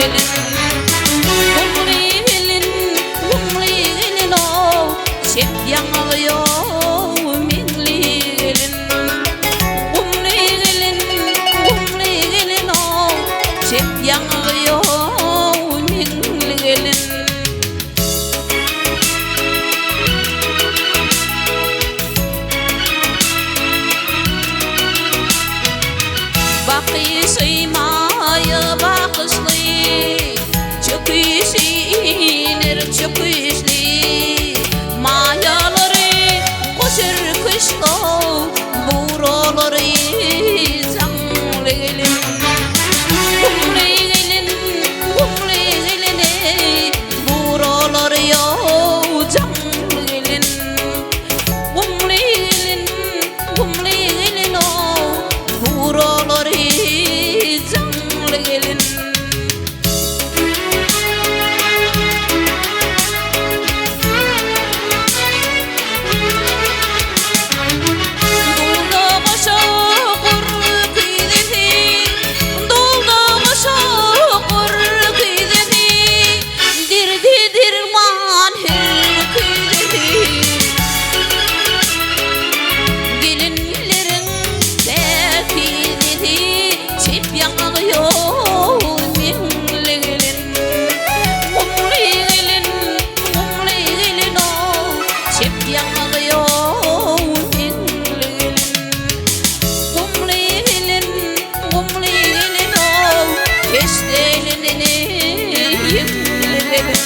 gelin. Gumly gelin, gumly gelin-ow, çep ýaňagy ýow, meňli gelin. Gumly gelin, gumly gelin-ow, çep ýaňagy ýow, meňli gelin. Bakyşy maýa bakyşly, Çöküşi iner çöküşli. Maýalary goşar küşlow, Buralary jaňly gelin. Gumly gelin, gumly gelin eý, Buralary ýow jaňly gelin. Gumly gelin, gumly gelin-ow, Buralary jaňly gelin. Dulda goşa gur küýzesi, Dulda goşa gur küýzesi, Derdi derman her küýzesi. Gelinleriň päkizesi, Çep ýaňagy ýok meňli gelin. Gumly gelin, gumly gelin-ow, Çep ýaňagy ýok meňli gelin. Gumly gelin, gumly gelin-ow, Keşdelenini ýeňli gelin.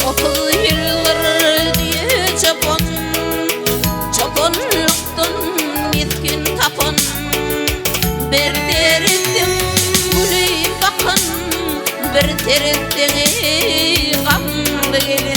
30 ýyldyr düýe çopan, Çopanlykdan miskin tapan. Bir seretseň gülüp bakan, Bir seretseň eý gamly gelin.